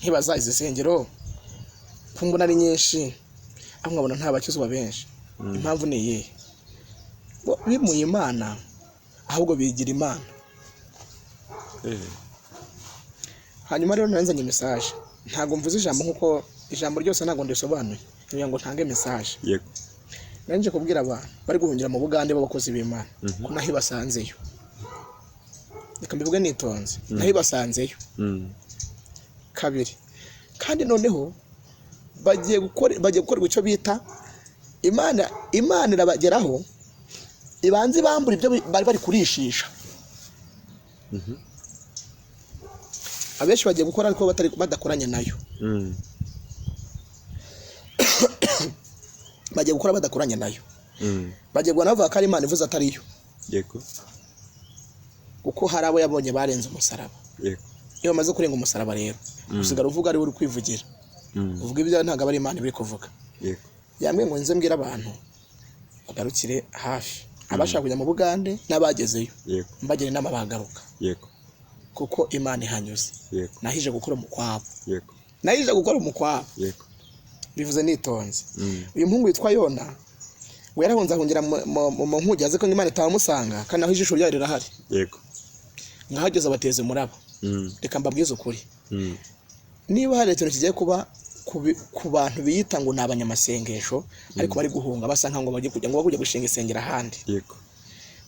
Nkibaza izi nsengero ko mbona ari nyinshi, aho nkabona nta bakizwa benshi, impamvu ni iyihe? Bo bimuye Imana, ahubwo bigira Imana. Hanyuma rero nanzanye message. Ntabwo mvuze ijambo nkuko ijambo ryose ntabwo ndisobanuye, kugira ngo ntange message. Nanje kubwira abantu bari guhungira mu Bugande b'abakozi b'Imana ko naho ibasanzeyo. Reka mbivuge nitonze, naho ibasanzeyo. Kabiri, kandi noneho bagiye gukorerwa icyo bita Imana. Imana irabageraho, ibanze ibambura ibyo bari bari kurishisha. Abenshi bagiye gukora ariko batari badakoranye nayo. Bagiye gukora badakoranye nayo. Bagiye guhana bavuga ko ari Imana ivuze, atariyo. Kuko hari abo yabonye barenze umusaraba. Iyo bamaze kurenga umusaraba rero, usigara uvuga ari we uri kwivugira. Uvuga ibyo ntabwo aba ari Imana iri kuvuga. Yambwiye ngo nze mbwire abantu bagarukire hafi, abashaka kujya mu Bugande n'abagezeyo, mbagira inama bagaruka, kuko Imana ihanyuze. Nahije gukora umukwabo. Nahije gukora umukwabo. Bivuze nitonze. Uyu muhungu witwa Yona ngo yarahunze, ahungira mu nkuge, azi ko Imana itamusanga, kandi naho ijisho ryayo rirahari. Ngahageze abateza umuraba. Reka mbabwize ukuri, niba hari ikintu kigiye kuba ku bantu biyita ngo ni abanyamasengesho ariko bari guhunga basa nkaho ngo bagiye kujya, ngo bajye gushinga insengero ahandi,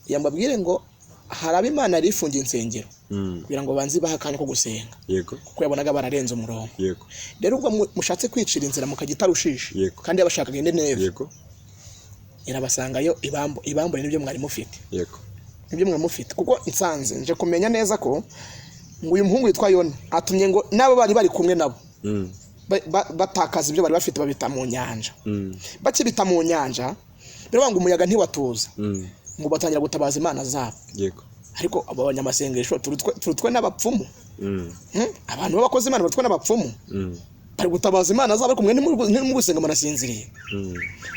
yambabwire ngo hari abo Imana yari ifungiye insengero kugira ngo banze ibahe akanya ko gusenga, kuko yabonaga bararenze umurongo. Rero ubwo mushatse kwicira inzira mukajya itarushisha, kandi yabashakaga indi neve, irabasangayo ibambure n'ibyo mwari mufite, nibyo mwari mufite. Kuko nsanze nje kumenya neza ko ngo uyu muhungu witwa Yona atumye ngo n'abo bari bari kumwe nabo batakaza ibyo bari bafite, babita mu nyanja. Bakibita mu nyanja, biravuga ngo umuyaga ntiwatuza, ngo batangira gutabaza imana zabo. Ariko abo banyamasengesho turutwe n'abapfumu. Abantu b'abakozi Imana barutwe n'abapfumu, bari gutabaza imana zabo, ariko mwe ntimuri gusenga, murasinziriye.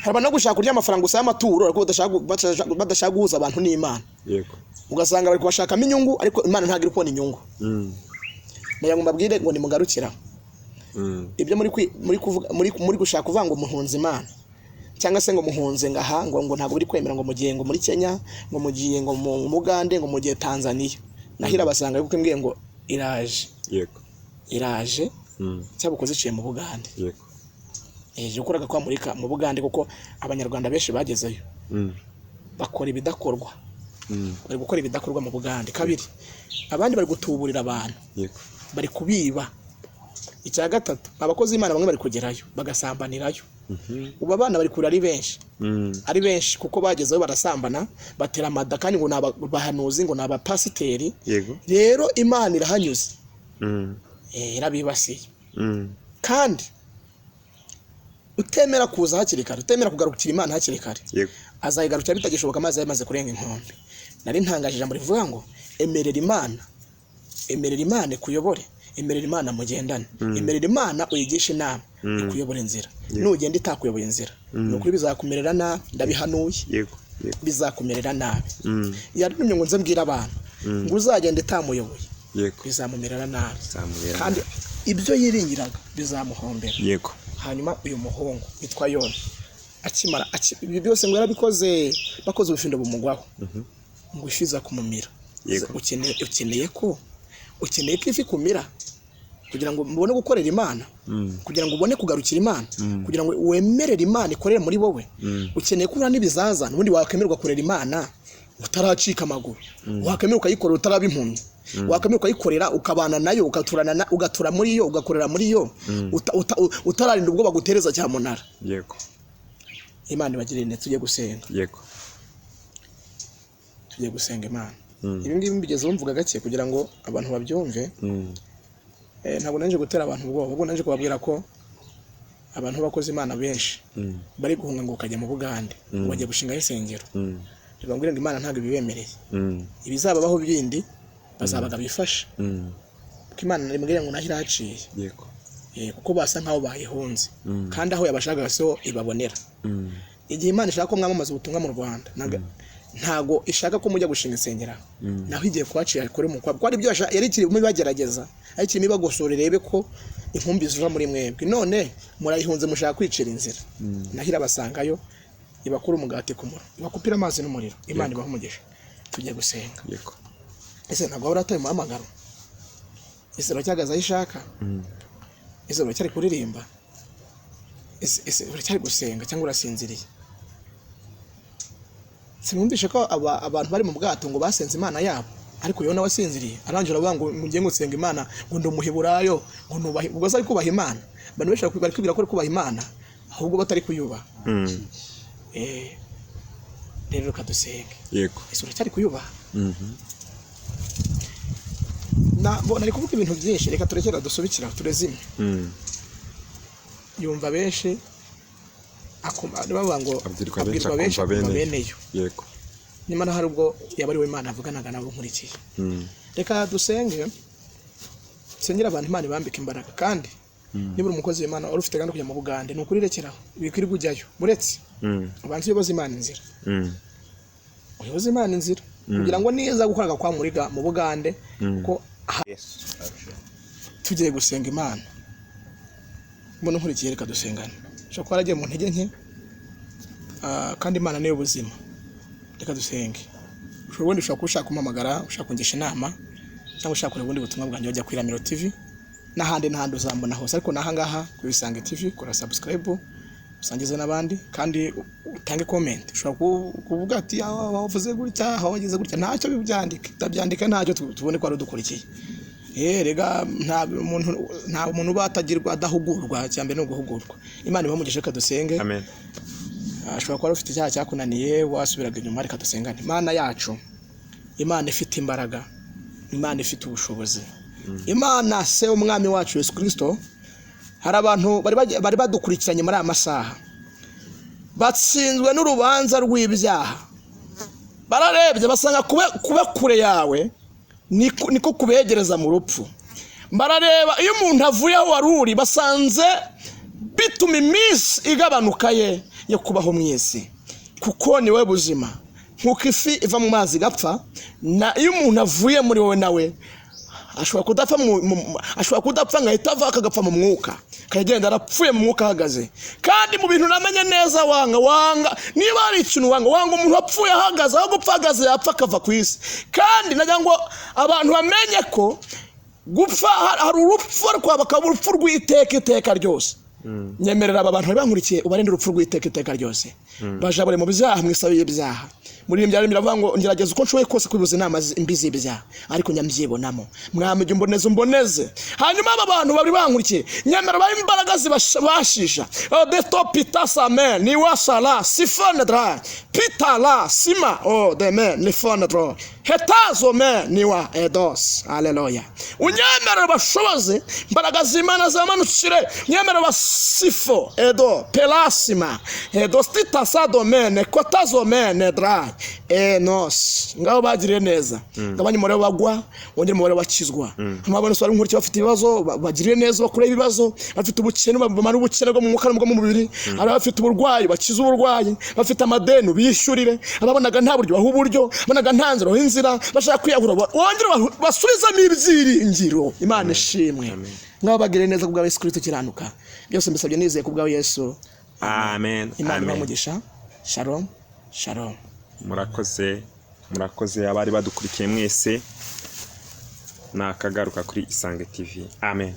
Hari abantu no gushaka kurya amafaranga gusa y'amaturo, ariko badashaka guhuza abantu n'Imana. Ugasanga bari kubashakamo inyungu, ariko Imana ntabwo iri kubona inyungu. Ndagira ngo mbabwire ngo nimugarukira ibyo muri kuvuga, muri gushaka kuvuga ngo muhunze Imana, cyangwa se ngo muhunze ngaha, ngo ntabwo biri kwemera, ngo mugiye ngo muri Kenya, ngo mugiye ngo mu Bugande, ngo mugiye Tanzania, naho irabasanga, kuko imbwiye ngo iraje. Iraje. Cyabukoze iciye mu Bugande. Yakoraga kwa murika mu Bugande, kuko Abanyarwanda benshi bagezeyo bakora ibidakorwa. Bari gukora ibidakorwa mu Bugande. Kabiri, abandi bari gutuburira abantu, bari kubiba. Icya gatatu, abakozi b'Imana bamwe bari kugerayo bagasambanirayo. Ubu abana bari kurira ari benshi, ari benshi, kuko bagezeyo barasambana, batera amada, kandi ngo ni abahanuzi, ngo ni abapasiteri. Rero Imana irahanyuze, irabibasiye. Kandi utemera kuza hakiri kare, utemera kugarukira Imana hakiri kare, azayigarukira bitagishoboka, amazi yamaze kurenga inkombe. Nari ntangaje ijambo rivuga ngo emerera Imana, emerera Imana ikuyobore, emerera Imana mugendane, emerera Imana uyigishe inama, ikuyobora inzira. Nugenda itakuyoboye inzira, ni ukuri bizakumerera nabi, ndabihanuye. yego yego Bizakumerera nabi. Yarumye ngo nze mbwire abantu ngo uzagenda itamuyoboye, bizamumerera nabi, Bizamubera kandi ibyo yiringiraga bizamuhombera. Hanyuma uyu muhungu witwa Yona akimara ibi byose ngo yarabikoze, bakoze ubufindo bumugwaho, ngo ifi iza kumumira. Ukeneye ko ifi kumira kugira ngo mubone gukorera Imana, kugira ngo ubone kugarukira Imana, kugira ngo wemerere Imana ikorere muri wowe, ukeneye kubura n'ibizazane. Ubundi wakwemererwa kurera Imana utaracika amaguru, wakwemererwa ukayikorera utaraba impumyi, wakwemererwa ukayikorera, ukabana nayo, ugaturana ugatura muri yo, ugakorera muri yo, utararinda ubwo bagutereza cyamunara. Imana ibagirire neza. Tujye gusenga. Tugiye gusenga Imana. Ibi ngibi mbigeze mvuga gake kugira ngo abantu babyumve. Ntabwo naje gutera abantu ubwoba, ahubwo naje kubabwira ko abantu b'abakozi Imana benshi bari guhunga ngo bakajya mu Bugande, ngo bagiye gushingayo insengero. Ntibambwire ngo Imana ntabwo ibibemereye. Ibizababaho bindi bazabaga bifashe, kuko Imana imubwira ngo naho irahaciye. Kuko basa nkaho bayihunze, kandi aho yabashakaga siho ibabonera. Igihe Imana ishaka ko mwamamaza ubutumwa mu Rwanda, ntago ishaka ko mujya gushinga insengero aho. Naho igiye kuhaciye kuri mu kwa, kuko ari byo yari ikirimo ibagerageza, ari ikirimo ibagosora, irebe ko inkumbi ziva muri mwebwe. None murayihunze, mushaka kwicira inzira, naho irabasangayo, ibakura umugati ku muriro, ibakupira amazi n'umuriro. Imana ibaha umugisha. Tugiye gusenga. Ese ntabwo waba urataye umuhamagaro? Ese uracyahagaze aho ishaka? Ese uracyari kuririmba? Ese uracyari gusenga cyangwa urasinziriye? Sinumvishe ko abantu bari mu bwato ngo basenze Imana yabo, ariko Yona wasinziriye, arangije aravuga ngo ngiye gusenga Imana, ngo ndi Umuheburayo, ngo nubahe. Ubwo se ari kubaha Imana? Abantu benshi bari kwibwira ko ari kubaha Imana, ahubwo batari kuyubaha. Rero reka dusenge. Ese uracyari kuyubaha? Bo nari kuvuga ibintu byinshi, reka turekera, dusubikira, turezime. Yumva benshi, bavuga ngo Abwirwa benshi, abwirwa benshi akumva akumva beneyo. beneyo. Nyamara hari ubwo yaba ari we Imana avuganaga nabo nkurikiye. Reka dusenge, dusengere abantu, Imana ibambike imbaraga. Kandi niba uri umukozi w'Imana wari ufite gahunda yo kujya mu Bugande, ni ukuri rekeraho, wikwirirwa ujyayo, uretse ubanze uyoboze Imana inzira. Uyoboze Imana inzira kugira ngo niza gukoraga kwa muriga mu Bugande, kuko tugiye gusenga Imana. Mbona nkurikiye, reka dusengane. Ushobora kuba waragiye mu ntege nke, kandi Imana niyo buzima. Reka dusenge. Ubundi ushobora kuba ushaka kumpamagara, ushaka kungisha inama. Cyangwa ushaka kureba ubundi butumwa bwanjye, wajya kuri Ramiro TV n'ahandi n'ahandi uzambona hose. Ariko n'aha ngaha kuri Isange TV, kora subscribe, usangize n'abandi, kandi utange comment. Ushobora kuvuga ati: "Ah, wavuze gutya, aho wageze gutya." Ntacyo bibyandike, utabyandika ntacyo, tubone ko wari udukurikiye. Rega nta muntu uba atagirwa adahugurwa. Cyambere ni uguhugurwa. Imana ibamugishe. Reka dusenge. Amen. Ashobora kuba ufite icyaha cyakunaniye, wasubiraga inyuma. Reka dusengane. Imana yacu, Imana ifite imbaraga, Imana ifite ubushobozi, Imana se umwami wacu Yesu Kirisito, hari abantu bari badukurikiranye muri aya masaha, batsinzwe n'urubanza rw'ibyaha. Bararebye basanga kuba kure yawe niko kubegereza mu rupfu. Barareba iyo umuntu avuye aho wari uri, basanze bituma iminsi igabanuka ye yo kubaho mu isi, kuko ni we buzima. Nk'uko ifi iva mu mazi igapfa, na iyo umuntu avuye muri wowe nawe ashobora kudapfa ashobora kudapfa ngo ahite ava, akagapfa mu mwuka, akagenda arapfuye mu mwuka ahagaze. Kandi mu bintu namenye neza, wanga niba hari ikintu wanga umuntu wapfuye ahagaze. Aho gupfa ahagaze yapfa akava ku isi. Kandi nagira ngo abantu bamenye ko gupfa hari urupfu, ariko hakaba urupfu rw'iteka, iteka ryose. Nyemerera aba bantu bari bankurikiye, ubarinde urupfu rw'iteka, iteka ryose. Bajabure mu byaha, mwisabiye ibyaha. Muri ibi biravuga ngo ngerageza uko nshoboye kose kwibuza inama mbi z'ibyaha, ariko nyambyibonamo. Mwami, ujya umboneze, umboneze. Hanyuma aba bantu bari bankurikiye, nyemera bahe imbaraga zibashisha deto pita same niwa sala sifone dra pita la sima o deme nifone dro hetazo me niwa edos. Haleluya! Unyemerere bashoboze, imbaraga z'Imana zamanukire. Unyemerere basifo edo pelasima edo stita sadomene kotazomene dra enos. Ngaho bagiriye neza, gabanya umubare w'abagwa, wongere umubare w'abakizwa. Hama bari nkurikiye bafite ibibazo, bagiriye neza, bakure ibibazo. Bafite ubukene, bamara ubukene bwo mu mwuka n'ubwo mu mubiri. Hari abafite uburwayi, bakize uburwayi. Bafite amadeni, bishyurire. Ababonaga nta buryo, baha uburyo. Abonaga nta nzira, baha inzira. Bashaka kwiyahura, wongere basubizemo ibyiringiro. Imana ishimwe. Ngaho bagiriye neza kubwa Yesu Kristo ukiranuka. Byose mbisabye nizeye kubwa Yesu. Amen. Imana ibahe Amen. umugisha. Shalom, shalom. Murakoze, murakoze abari badukurikiye mwese. Nakagaruka kuri Isange TV. Amen.